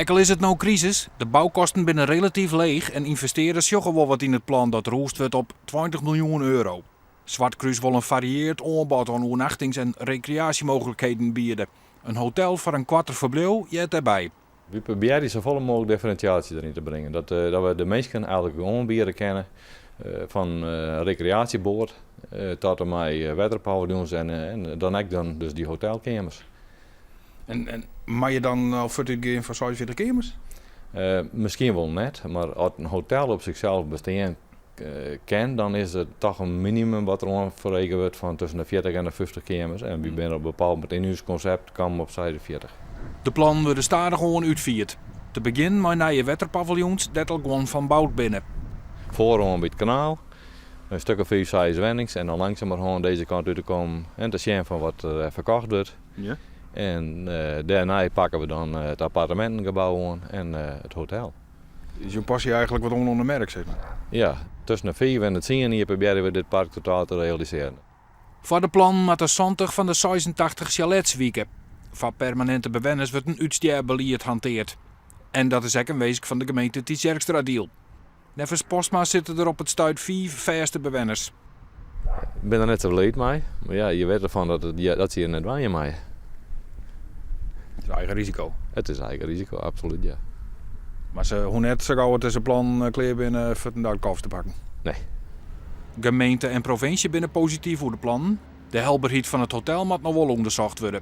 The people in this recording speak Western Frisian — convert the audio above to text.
Ek al is it no krisis, de boukosten binne relatyf leech en ynvestearders sjogge wol wat yn it plan dat rûsd wurdt op 20 miljoen euro. Zwartkruis wol in farieard oanbod oan oernachtings en rekreaasjemooglikheden biede. In hotel foar in koarter ferbliuw heart dêrby. Wy probearje safolle mooglik differinsjaasje deryn te bringen. Dat, dat we de minsken eigentlik oanbiede kinne fan rekreaasjeboat tot en mei wetterpaviljoens en, en dan ek dan dus dy hotelkeamers. En, en moatte je dan al fuort útgean fan 46 keamers? Miskien wol net, mar as in hotel op sichsels bestean kin, dan is it toch in minimum wat der oan frege wurdt fan tusken de 40 en de 50 keamers. En wy binne op in bepaald momint yn ús konsept kaam op 46. De plannen wurde stadichoan útfierd. Te begjinnen mei nije wetterpaviljoens dêr't al guon fan boud binne. Foaroan by it kanaal, in stik of fiif, seis wennings en dan langsumerhân dizze kant út te kommen en te sjen fan wat der ferkocht wurdt. En dêrnei pakke we dan it appartemintengebou oan en it hotel. Dus jo passe eigentlik wat oan oan de merk, sis mar? Ja, tusken de fiif en de tsien jier probearje we dit park totaal te realisearjen. Foar de plannen moatte 70 fan de 86 sjalets wike. Foar permaninte bewenners wurdt in útstjerbelied hanteard. En dat is ek in winsk fan de gemeente Tytsjerksteradiel. Neffens Postma sitte der op it stuit fiif fêste bewenners. Ik bin der net sa bliid mei, mar ja, je witte fan dat, it, dat se hjir net wenje meie. It is eigen risiko. It is eigen risiko, absolút, ja. Mar se hoege net sa gau as dizze plannen klear binne fuortendalik koffers te pakken? Nee. Gemeente en provinsje binne posityf oer de plannen. De helberheid fan it hotel moat noch wol ûndersocht wurde.